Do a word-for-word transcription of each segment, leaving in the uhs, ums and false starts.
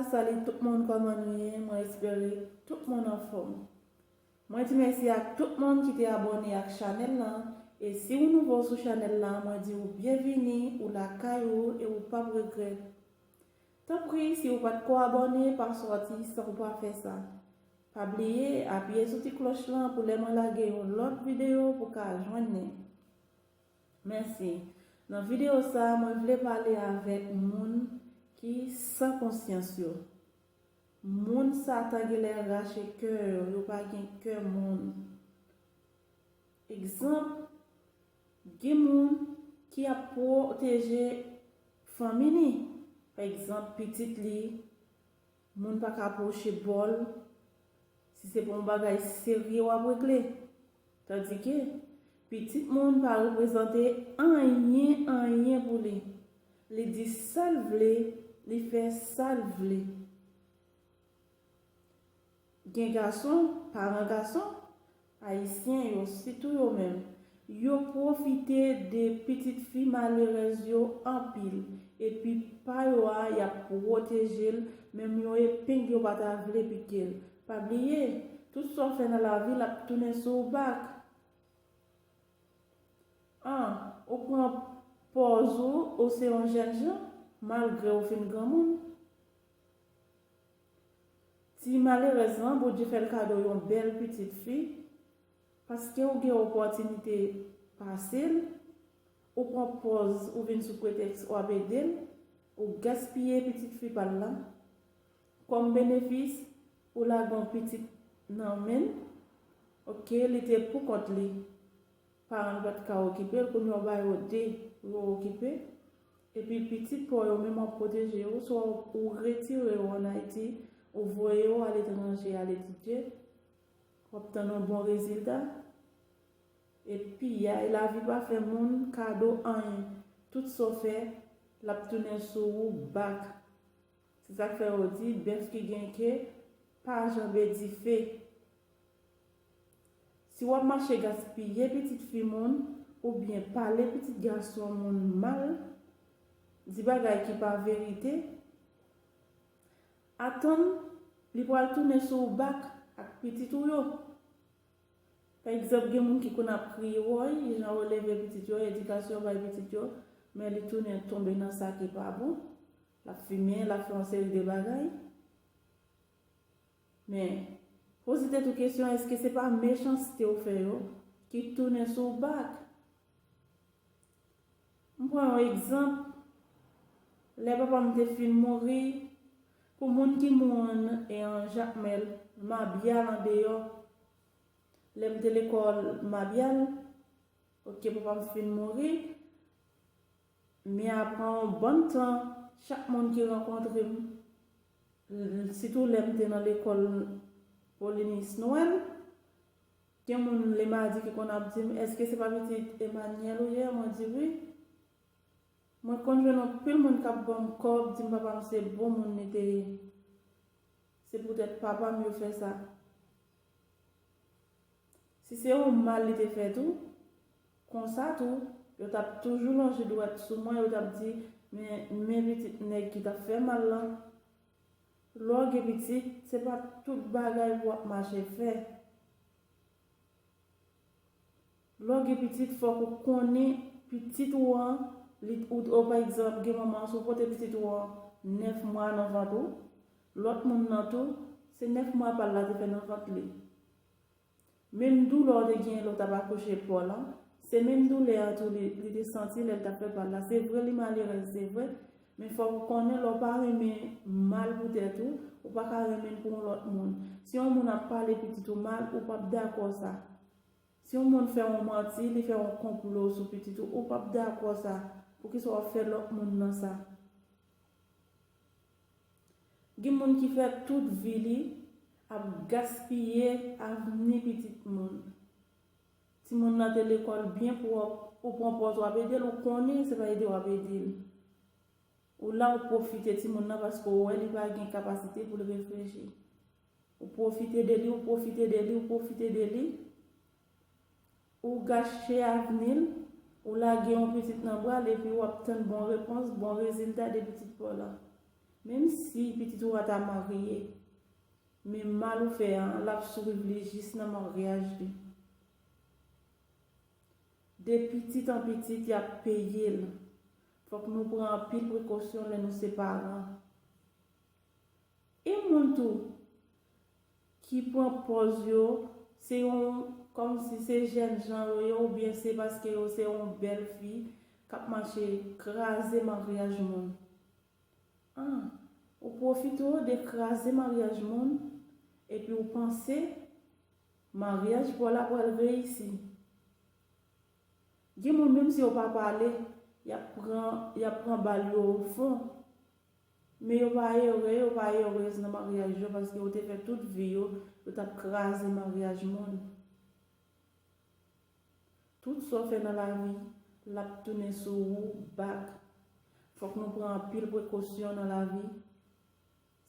Salut tout moun, kòman nou ye? Mwen espere tout moun anfòm. Mwen di mèsi ak tout moun ki te abòne ak chanèl lan, e si w nouvo sou chanèl lan, mwen di w byenvini, ou lakay ou e ou p ap regrèt. Tanpri, si w pa t ko abòne, pa sòti san w pa fè sa. Pa bliye apiye sou ti klòch lan pou lè mwen lage yon lòt videyo pou ka jwenn li. Mèsi. Nan videyo sa a, mwen vle pale avèk moun ki san konsyans yo. Moun Satan genlè rache kè yo, yo pa gen kè moun. Egzanp, gen moun ki ap pwoteje fanmi li. Pa egzanp, pitit li, moun pa ka pwoche bò l, si se pa yon bagay serye w ap regle. Tandike, pitit moun pa reprezante anyen, anyen pou li. Li di sa l vle, li fè sa l vle. Gen gason, paran gason, ayisyen yo, sitou yo menm, yo pwofite de pitit fi malerèz yo anpil, epi pa yo a, y ap pwoteje l, menm yon epeng yo pa ta vle pike l. Pa bliye, tout sa w fè nan lavi, l ap tounen sou ou bak. An, ou pran pòz ou, ou se yon jènjan, malgre ou fin granmoun. Ti malerèz lan, Bondye fè l kado yon bèl pitit fi, paske ou gen opòtinite pase l, ou pran pòz, ou vin sou pretèks w ap ede l, ou gaspiye pitit fi pa l lan. Kòm benefis, ou lage yon pitit nan men l, oke, li te pou kont li. Paran l pa t ka okipe l, kounye a w ba yo de pou yo okipe. Epi pitit pa w yo menm w ap pwoteje yo, swa ou retire yo ann Ayiti, ou voye yo aletranje al etidye, w ap tann yon bon rezilta. Epi, ay, lavi pa fè moun kado anyen. Tout sa w fè, l ap tounen sou ou bak. Se sa k fè yo di, bèf ki gen ke pa janbe dife. Si w ap mache gaspiye pitit fi moun, oubyen pale pitit gason moun mal, di bagay ki pa verite, atann li pral tounen sou ou bak ak pitit ou yo. Pa egzanp, gen moun ki konn ap kriye, woy, jan yo leve pitit yo, edikasyon yo bay pitit yo, men li tounen tonbe nan sa ki pa bon. L ap fimen, l ap fè yon seri de bagay. Men, poze tèt ou kesyon, èske se pa mechanste w fè yo ki tounen sou w bak? M pran yon egzanp. Lè papa m te fin mouri, pou moun ki mouri e an Jakmèl, Mabyal andeyò, lè m te lekòl Mabyal, oke, papa m fin mouri, men apre yon bann tan, chak moun ki rankontre m, l-, sitou lè m te nan lekòl Pauline Noël, gen moun lemadi ki konn ap di m, "Èske se pa pitit Emmanuel ou ye?" Mwen di, "Wi." Mwen konn jwenn anpil moun k ap ban m kòb, di m papa m se bon moun li te ye. Se poutèt papa m yo fè sa. Si se yon mal li te fè tou, konsa tou, yo t ap toujou lonje dwèt sou mwen, yo t ap di, "Men, men pitit nèg ki t ap fè mal lan." Lè w gen pitit, se pa tout bagay pou w ap mache fè. Lè w gen pitit, fòk ou konnen pitit ou an, li, ou, ou, pa egzanp, gen manman, si w pote pitit ou an nèf mwa nan vant ou, lòt moun nan tou, se nèf mwa pa l la te fè nan vant li. Menm doulè w te gen lè w t ap akouche pa w lan, se menm doulè a tou li, li te santi lè l t ap fè pa l la. Se vre, li malerèz, se vre, men fòk ou konnen lè w pa renmen mal pou tèt ou, ou pa ka renmen l pou yon lòt moun. Si yon moun ap pale pitit ou mal, ou p ap dakò sa. Si yon moun fè yon manti, li fè yon konplo sou pitit ou, ou p ap dakò sa. Poukisa w ap fè lòt moun nan sa? Gen moun ki fè tout vi li ap gaspiye avni pitit moun. Timoun nan te lekòl byen pwòp, ou pran pòz w ap ede l, ou konnen se pa ede w ap ede l. Ou la, ou pwofite timoun nan paske ou wè li pa gen kapasite pou l reflechi. Ou pwofite de li, ou pwofite de li, ou pwofite de li. Ou gache avni l, ou lage yon pitit nan bra l, epi w ap tann bon repons, bon rezilta de pitit pa w la. Menm si pitit ou a ta marye, men mal ou fè an, l ap swiv li jis nan maryaj li. De pitit an pitit, y ap peye l. Fòk nou pran anpil prekosyon lè nou se paran. E moun tou ki pran pòz yo, se yon, kòmsi se jèn jan yo ye, oubyen se paske yo se yon bèl fi k ap mache kraze maryaj moun. Ah, ou pwofite w de kraze maryaj moun, epi w panse maryaj pa w la pral reyisi. Gen moun, menm si yo pa pale, y ap pran, y ap pran bal yo o fon. Men yo pa ere, yo pa erez nan maryaj yo, paske yo te fè tout vi yo, yo t ap kraze maryaj moun. Tout sa w fè nan lavi, l ap tounen sou ou back. Fòk nou pran anpil prekosyon nan lavi.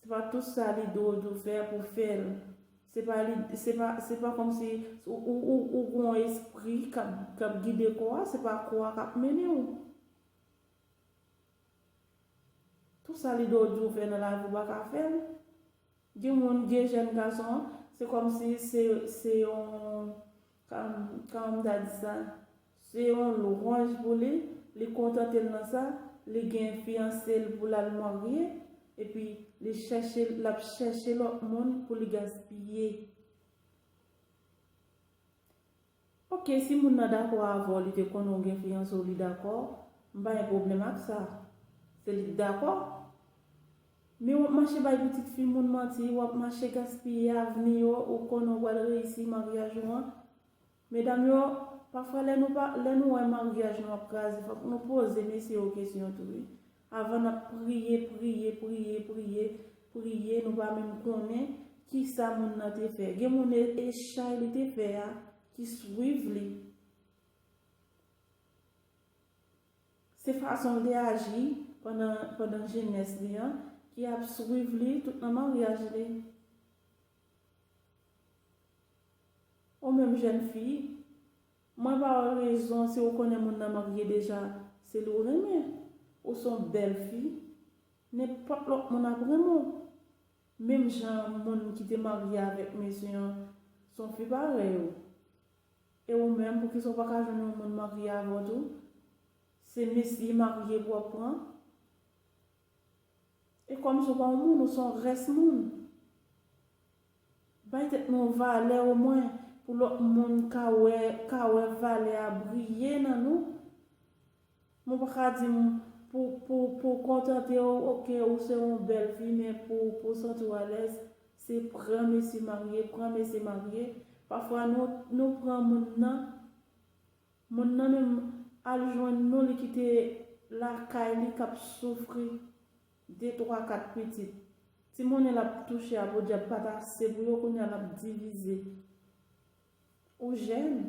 Se pa tout sa lidè w di w fè pou w fè l. Se pa li, se pa, se pa kòmsi ou, ou, ou, ou gen yon espri k ap, k ap gide kò a, se pa kò a k ap mennen w. Tout sa lidè w di w fè nan lavi, ou pa ka fè l. Gen moun, gen jèn gason, se kòmsi se, se yon, kòm, kòman m ta di sa, se yon lwanj pou li, li kontante l nan sa, li gen fiyanse l pou l al marye, epi li chèche, l ap chèche lòt moun pou li gaspiye. Oke, si moun nan dakò avè w, li te konnen w gen fiyanse w, li dakò, m pa gen pwoblèm ak sa. Se li k dakò. Men w ap mache bay pitit fi moun manti, w ap mache gaspiye avni yo, ou konnen w pral reyisi maryaj ou an. Medam yo, pafwa lè nou pa, lè nou wè maryaj nou ap kraze, fòk nou poze mesye yo kesyon tou, wi. Avan n ap priye, priye, priye, priye, priye, nou pa menm konnen kisa moun nan te fè. Gen moun e, e chay li te fè a ki swiv li. Se fason l te aji pandan, pandan jenès li an ki ap swiv li tout nan maryaj li. Ou menm jèn fi, mwen pa wè rezon si ou konnen moun nan marye deja, se li ou renmen. Ou se yon bèl fi, nenpòt lòt moun ap renmen w. Menm jan moun ki te marye avèk mesye an, se yon fi parèy ou. E ou menm, poukisa ou pa ka jwenn yon moun marye avè w tou? Se mesye marye pou w ap pran? E kòmsi ou pa yon moun, ou se yon rès moun. Bay tèt nou valè omwen pou lòt moun ka wè, ka wè valè a briye nan nou. Mwen pa ka di m pou, pou, pou kontante w, oke, ou se yon bèl fi, men pou, pou w santi w alèz, se pran mesye marye, pran mesye marye. Pafwa nou, nou pran moun nan, moun nan menm al jwenn nou, li kite lakay li k ap soufri, de, twa, kat pitit. Ti monnen l ap touche a, podyab pa t ase pou yo, kounye a l ap divize. Ou jèn,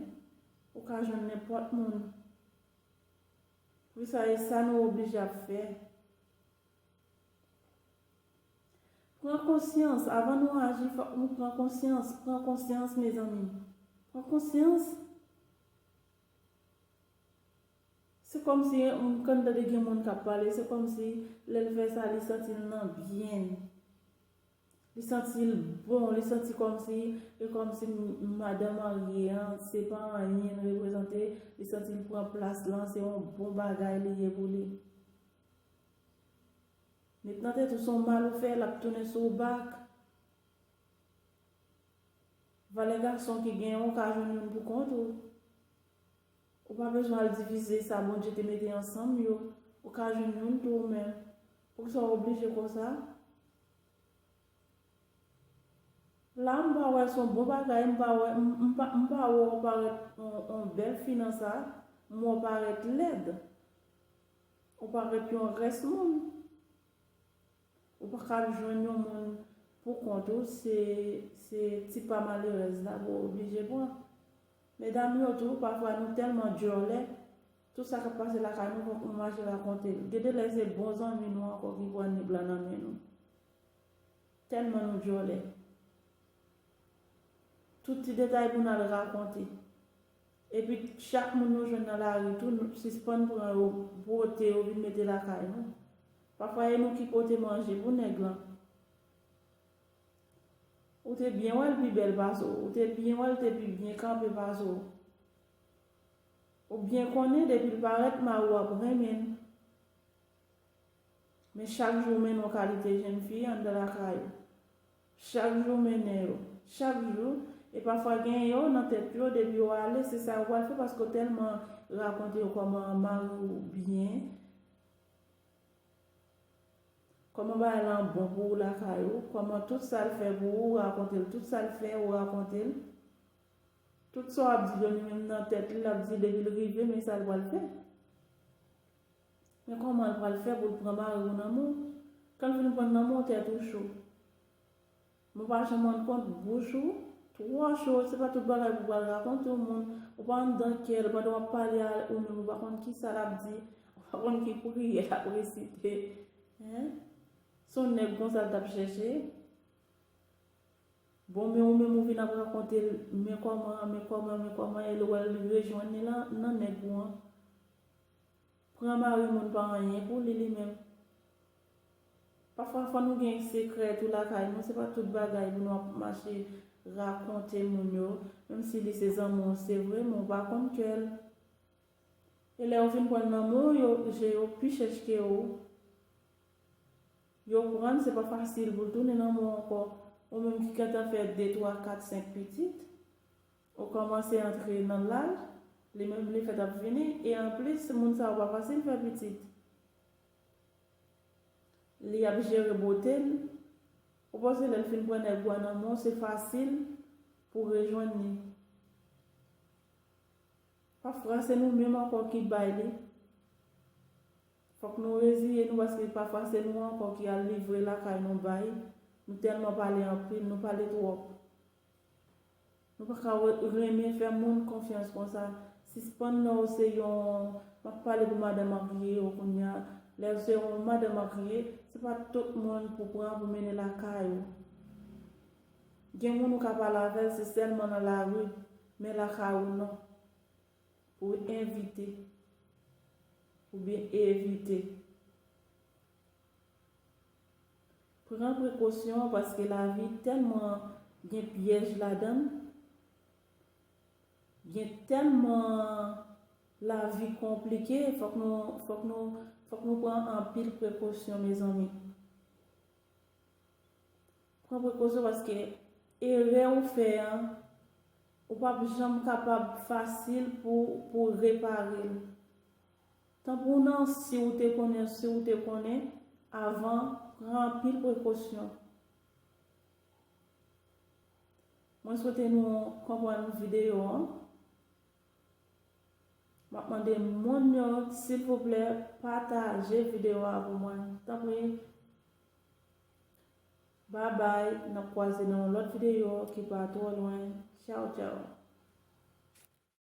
ou ka jwenn nenpòt moun. Wi, sa e sa nou oblije ap fè. Pran konsyans, avan nou aji, fòk nou pran konsyans. Pran konsyans, mezanmi. Pran konsyans. Se kòmsi, m konn tande gen moun k ap pale, se kòmsi lè l fè sa, li santi l nan byen l. Li santi l bon, li santi kòmsi, e kòmsi m-, madan marye an, se pa anyen l reprezante, li santi l pran plas lan, se yon bon bagay li ye pou li. Met nan tèt ou se yon mal ou fè, l ap tounen sou ou back. Valè gason ki gen, ou ka jwenn youn pou kont ou. Ou pa bezwen al divize sa Bondye te mete ansanm yo. Ou ka jwenn youn tou ou menm. Poukisa w oblije konsa? La, m pa wè se yon bon bagay, m pa wè, m, m pa, m pa wè w parèt yon, yon bèl fi nan sa, m wè w parèt lèd. Ou parèt yon rès moun. Ou pa ka al jwenn yon moun pou kont ou, se, se ti pa malerèz la pou w oblije pran. Medam yo tou, pafwa nou tèlman djòlè, tout sa k ap pase lakay nou, fòk nou mache rakonte l. Gen de lè se bon zanmi nou ankò ki pran nèg la nan men nou. Tèlman nou djòlè. Tout ti detay pou n al rakonte. Epi chak moun nou jwenn nan lari tou, nou sispann pran yo, bwote yo, vin mete lakay nou. Pafwa e nou ki pote manje pou nèg lan. Ou te byen wè l pi bèl pase w. Ou te byen wè l te pi byen kanpe pase w. Ou byen konnen depi l parèt mari w ap renmen l. Men chak jou w mennen yon kalite jèn fi anndan lakay ou. Chak jou w mennen yo. Chak jou. E pafwa gen yo nan tèt yo, depi yo ale, se sa yo pral fè paske w tèlman rakonte yo kòman mari w byen, kòman bagay lan bon pou ou lakay ou, kòman tout sa l fè pou ou, ou rakonte l, tout sa l fè, ou rakonte l. Tout sa w ap di yo, li menm nan tèt li, l ap di depi l rive, men sa l pral fè. Men kòman l pral fè pou l pran mari w nan men w? Kan l fin pran l nan men w, tèt ou cho. Men w pa janm rann kont, bouch ou twò cho, se pa tout bagay pou w pral rakonte yon moun. Ou pa anndan kè l, pandan w ap pale a ou menm, ou pa konn ki sa l ap di, ou pa konn ki priyè l ap resite. Hein? Se yon nèg konsa l t ap chèche. Bon, men ou menm ou vin ap rakonte l, men kòman, men kòman, men kòman, e lè w wè l rejwenn li lan, nan nèg ou an. Pran mari moun pa anyen pou li, li menm. Pafwa, fò nou gen sekrè tou lakay nou, se pa tout bagay pou nou ap mache rakonte moun yo, menm si li se zanmi w, se vre, men w pa konn kè l. E lè yo fin pran l nan men w, yo, je yo pi chèch ke ou. Yo pran l, se pa fasil pou l tounen nan men w ankò. Ou menm ki gentan fè de, twa, kat, senk pitit, ou kòmanse antre nan laj, li menm li fèt ap vini, e anplis, moun sa yo pa fasil fè pitit. Li ap jere bote l. Ou panse lè l fin pran nèg ou a nan men w, se fasil pou w rejwenn li? Pafwa, se nou menm ankò ki bay li. Fòk nou reziye nou, paske pafwa se nou ankò ki al livre lakay nou bay. Nou tèlman pale anpil, nou pale twòp. Nou pa ka re-, renmen fè moun konfyans konsa. Sispann lè w se yon, m ap pale pou madan marye yo kounye a. Lè w se yon madan marye, se pa tout moun pou pran pou mennen lakay ou. Gen moun ou ka pale avè l, se sèlman nan lari, men lakay ou non. Pou envite, oubyen evite. Pran prekosyon paske lavi tèlman gen pyèj ladan l, gen tèlman lavi konplike, fòk nou, fòk nou, fòk nou pran anpil prekosyon, mezanmi. Pran prekosyon paske erè ou fè an, ou p ap janm kapab fasil pou, pou repare l. Tanpri w nan, si w te konnen, si w te konnen avan, pran anpil prekosyon. Mwen swete nou konprann videyo an. M ap mande moun yo, silvouplè, pataje videyo a pou mwen. Tanpri. Babay, n ap kwaze nan yon lòt videyo ki pa twò lwen. Tchaw, tchaw.